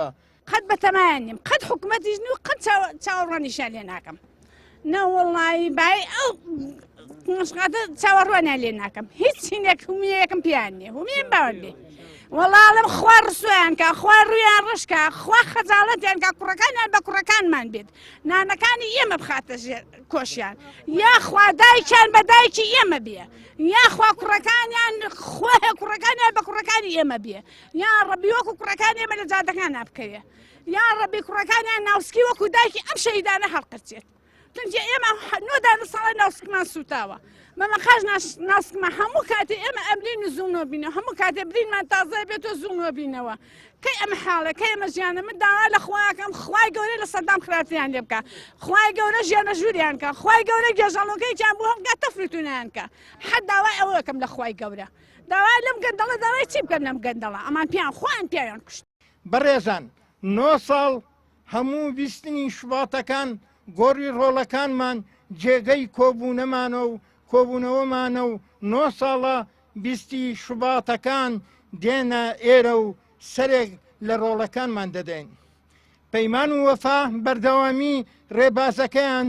دەکەینەوە. قەت بەتەمایان نیم قەت حکومەتیش نیم و قەت چاوەڕوانیشیان لێ ناکەم نەوەڵی بای ئەو مشقاتە چاوەڕوانیان لێ ناکەم هیچ چینێک هومیەکەم پیان نییە هومیان باوەر بێ وەڵاڵم خوا ڕسویان کە خوا ڕویان ڕشکە خوا خەجاڵەتیان کە کوڕەکانیان بە کوڕەکانمان بێت نانەکانی ئێمە بخاتە ژێر کۆشیان یاخوا دایکیان بە دایکی ئێمە بێ یاخوا کوڕەکانیان خۆ کوڕەکانیان بە کوڕەکانی ئێمە بێ یا ڕەبی وەکو کوڕەکانی ئێمە لە جادەکان بکەوێ یا ڕەبی کوڕەکانیان ناوسکی وەکو دایکی ئەم شەهیدانە هەڵقرچێت چونکە ئێمە نۆدانە ساڵە ناوسکمان سوتاوە مەمە خاش ناسکمە هەموو کاتێ ئێمە ئەمرین و زوو نۆبینەوە هەموو کاتێ برینمان تازە بێت و زوو نۆبینەوە کەی ئەمە حاڵە کەی ئەمە ژیانە من داوا لە خواکەم خوای گەورە لە سەدام خراپتریان لێ بکە خوای گەورە ژیانە ژووریان کە خوای گەورە گێژەڵۆکەیان بۆ هەمگا تەفرتونیان کە حەد داوای ئەوەکەم لە خوای گەورە داوای لەم گەندەڵە داوای چی بکەم لەم گەندەڵە ئەمان پیان خۆیان پیاویان کوشت. بەڕێزان نۆ ساڵ هەموو بیستنی شوباتەکان گۆڕی ڕۆڵەکانمان جێگەی کۆبوونەمانە و کۆبوونەوەمانە و نۆ ساڵە بیستی شوباتەکان دێنە ئێرە و سەرێک لە ڕۆڵەکانمان دەدەین. پەیمان و وەفا بەردەوامی ڕێبازەکەیان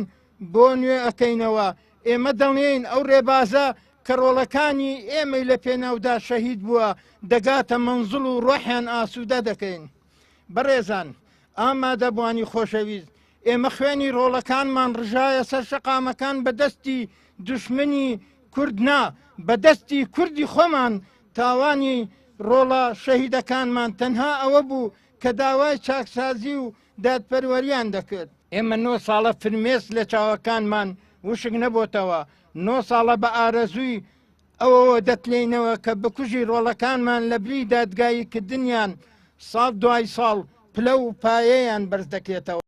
بۆ نوێ ئەکەینەوە، ئێمە دڵنیین ئەو ڕێبازە کە ڕۆڵەکانی ئێمەی لە پێناودا شەهید بووە دەگاتە مەنزڵ و ڕۆحیان ئاسوودە دەکەین. بەڕێزان، ئامادەبووانی خۆشەویست، ئێمە خوێنی ڕۆڵەکانمان ڕژایە سەر شەقامەکان بە دەستی دوشمنی کورد نا، بە دەستی کوردی خۆمان، تاوانی ڕۆڵە شەهیدەکانمان تەنها ئەوە بوو کە داوای چاکسازی و دادپەروەریان دەکرد. ئێمە نۆ ساڵە فرمێسک لە چاوەکانمان وشک نەبۆتەوە، نۆ ساڵە بە ئارەزووی ئەوەوە دەتلێینەوە کە بکوژی ڕۆڵەکانمان لە بری دادگاییکردنیان ساڵ دوای ساڵ پلە و پایەیان بەرز دەکرێتەوە.